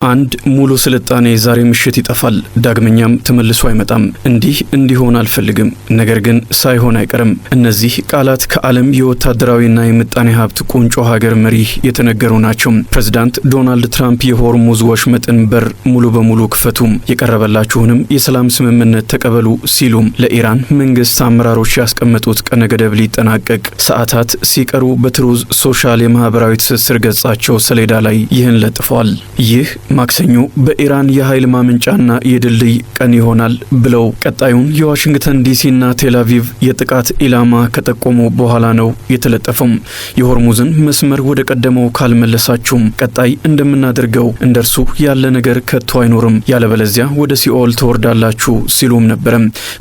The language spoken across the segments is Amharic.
አንድ ሙሉ ስልጣኔ ዛሬ ምሽት ይጠፋል፣ ዳግመኛም ተመልሶ አይመጣም። እንዲህ እንዲሆን አልፈልግም፣ ነገር ግን ሳይሆን አይቀርም። እነዚህ ቃላት ከዓለም የወታደራዊና የምጣኔ ሀብት ቁንጮ ሀገር መሪ የተነገሩ ናቸው። ፕሬዚዳንት ዶናልድ ትራምፕ የሆርሙዝ ወሽመጥን በር ሙሉ በሙሉ ክፈቱ፣ የቀረበላችሁንም የሰላም ስምምነት ተቀበሉ ሲሉም ለኢራን መንግስት አመራሮች ያስቀመጡት ቀነ ገደብ ሊጠናቀቅ ሰዓታት ሲቀሩ በትሩዝ ሶሻል የማህበራዊ ትስስር ገጻቸው ሰሌዳ ላይ ይህን ለጥፈዋል። ይህ ማክሰኞ በኢራን የኃይል ማመንጫና የድልድይ ቀን ይሆናል ብለው ቀጣዩን የዋሽንግተን ዲሲና ቴል አቪቭ የጥቃት ኢላማ ከጠቆሙ በኋላ ነው የተለጠፈው። የሆርሙዝን መስመር ወደ ቀደመው ካልመለሳችሁም ቀጣይ እንደምናደርገው እንደርሱ ያለ ነገር ከቶ አይኖርም፣ ያለበለዚያ ወደ ሲኦል ትወርዳላችሁ ሲሉም ነበረ።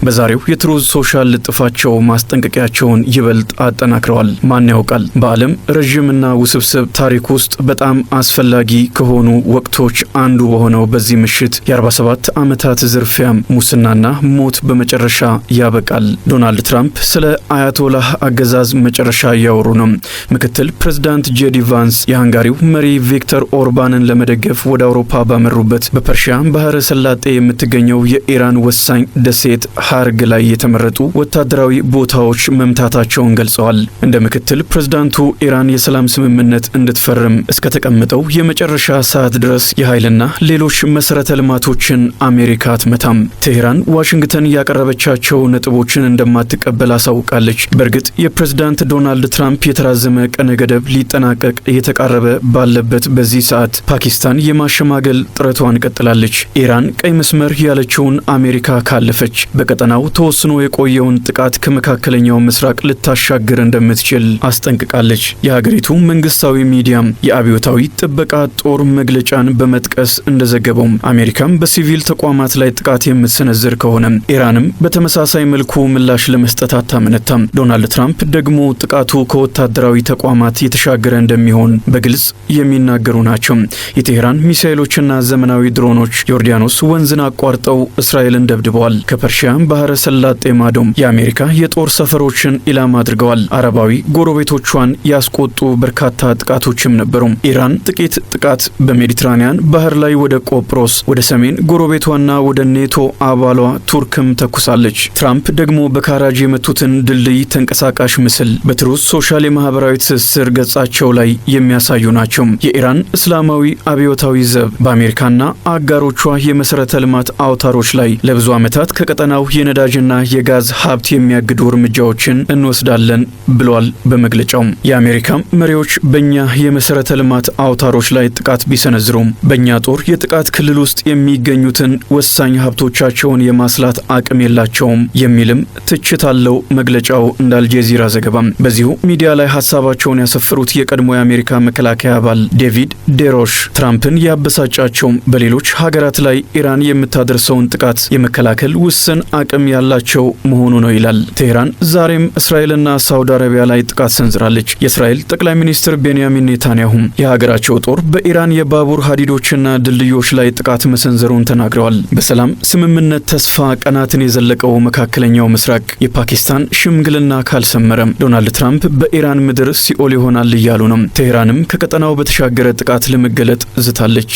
በዛሬው የትሩዝ ሶሻል ልጥፋቸው ማስጠንቀቂያቸውን ይበልጥ አጠናክረዋል። ማን ያውቃል፣ በዓለም ረዥምና ውስብስብ ታሪክ ውስጥ በጣም አስፈላጊ ከሆኑ ወቅቶች አንዱ በሆነው በዚህ ምሽት የ47 ዓመታት ዝርፊያ፣ ሙስናና ሞት በመጨረሻ ያበቃል። ዶናልድ ትራምፕ ስለ አያቶላህ አገዛዝ መጨረሻ እያወሩ ነው። ምክትል ፕሬዝዳንት ጄዲ ቫንስ የሃንጋሪው መሪ ቪክተር ኦርባንን ለመደገፍ ወደ አውሮፓ ባመሩበት በፐርሺያ ባህረ ሰላጤ የምትገኘው የኢራን ወሳኝ ደሴት ሃርግ ላይ የተመረጡ ወታደራዊ ቦታዎች መምታታቸውን ገልጸዋል። እንደ ምክትል ፕሬዝዳንቱ ኢራን የሰላም ስምምነት እንድትፈርም እስከተቀመጠው የመጨረሻ ሰዓት ድረስ የኃይልና ሌሎች መሰረተ ልማቶችን አሜሪካ አትመታም። ቴሄራን ዋሽንግተን ያቀረበቻቸው ነጥቦችን እንደማትቀበል አሳውቃለች። በእርግጥ የፕሬዝዳንት ዶናልድ ትራምፕ የተራዘመ ቀነ ገደብ ሊጠናቀቅ እየተቃረበ ባለበት በዚህ ሰዓት ፓኪስታን የማሸማገል ጥረቷን ቀጥላለች። ኢራን ቀይ መስመር ያለችውን አሜሪካ ካለፈች በቀጠናው ተወስኖ የቆየውን ጥቃት ከመካከለኛው ምስራቅ ልታሻግር እንደምትችል አስጠንቅቃለች። የሀገሪቱ መንግስታዊ ሚዲያም የአብዮታዊ ጥበቃ ጦር መግለጫን በመጥቀስ እንደዘገበው አሜሪካም በሲቪል ተቋማት ላይ ጥቃት የምትሰነዝር ከሆነ ኢራንም በተመሳሳይ መልኩ ምላሽ ለመስጠት አታመነታም። ዶናልድ ትራምፕ ደግሞ ጥቃቱ ከወታደራዊ ተቋማት የተሻገረ እንደሚሆን በግልጽ የሚናገሩ ናቸው። የቴሄራን ሚሳኤሎችና ዘመናዊ ድሮኖች ዮርዳኖስ ወንዝን አቋርጠው እስራኤልን ደብድበዋል። ከፐርሺያ ባህረ ሰላጤ ማዶም የአሜሪካ የጦር ሰፈሮችን ኢላማ አድርገዋል። አረባዊ ጎረቤቶቿን ያስቆጡ በርካታ ጥቃቶችም ነበሩ። ኢራን ጥቂት ጥቃት በሜዲትራኒያን ባህር ላይ ወደ ቆጵሮስ፣ ወደ ሰሜን ጎረቤቷና ወደ ኔቶ አባሏ ቱርክም ተኩሳለች። ትራምፕ ደግሞ በካራጅ የመቱትን ድልድይ ተንቀሳቃሽ ምስል በትሩዝ ሶሻል የማህበራዊ ትስስር ገጻቸው ላይ የሚያሳዩ ናቸው። የኢራን እስላማዊ አብዮታዊ ዘብ በአሜሪካና አጋሮቿ የመሰረተ ልማት አውታሮች ላይ ለብዙ ዓመታት ከቀጠናው የነዳጅና የጋዝ ሀብት የሚያግዱ እርምጃዎችን እንወስዳለን ብሏል። በመግለጫው የአሜሪካ መሪዎች በእኛ የመሰረተ ልማት አውታሮች ላይ ጥቃት ቢሰነዝሩም በእኛ ጦር የጥቃት ክልል ውስጥ የሚገኙትን ወሳኝ ሀብቶቻቸውን የማስላት አቅም የላቸውም የሚልም ትችት አለው መግለጫው። እንደ አልጀዚራ ዘገባም በዚሁ ሚዲያ ላይ ሀሳባቸውን ያሰፈሩት የቀድሞ የአሜሪካ መከላከያ አባል ዴቪድ ዴሮሽ ትራምፕን ያበሳጫቸው በሌሎች ሀገራት ላይ ኢራን የምታደርሰውን ጥቃት የመከላከል ውስን አቅም ያላቸው መሆኑ ነው ይላል። ቴሄራን ዛሬም እስራኤልና ሳውዲ አረቢያ ላይ ጥቃት ሰንዝራለች። የእስራኤል ጠቅላይ ሚኒስትር ቤንያሚን ኔታንያሁም የሀገራቸው ጦር በኢራን የባቡር ሀዲዶችና ድልድዮች ላይ ጥቃት መሰንዘሩን ተናግረዋል። በሰላም ስምምነት ተስፋ ቀናትን የዘለቀው መካከለኛው ምስራቅ የፓኪስታን ሽምግልና ካልሰመረም ዶናልድ ትራምፕ በኢራን ምድር ሲኦል ይሆናል እያሉ ነው። ቴሄራንም ከቀጠናው በተሻገረ ጥቃት ለመገለጥ ዝታለች።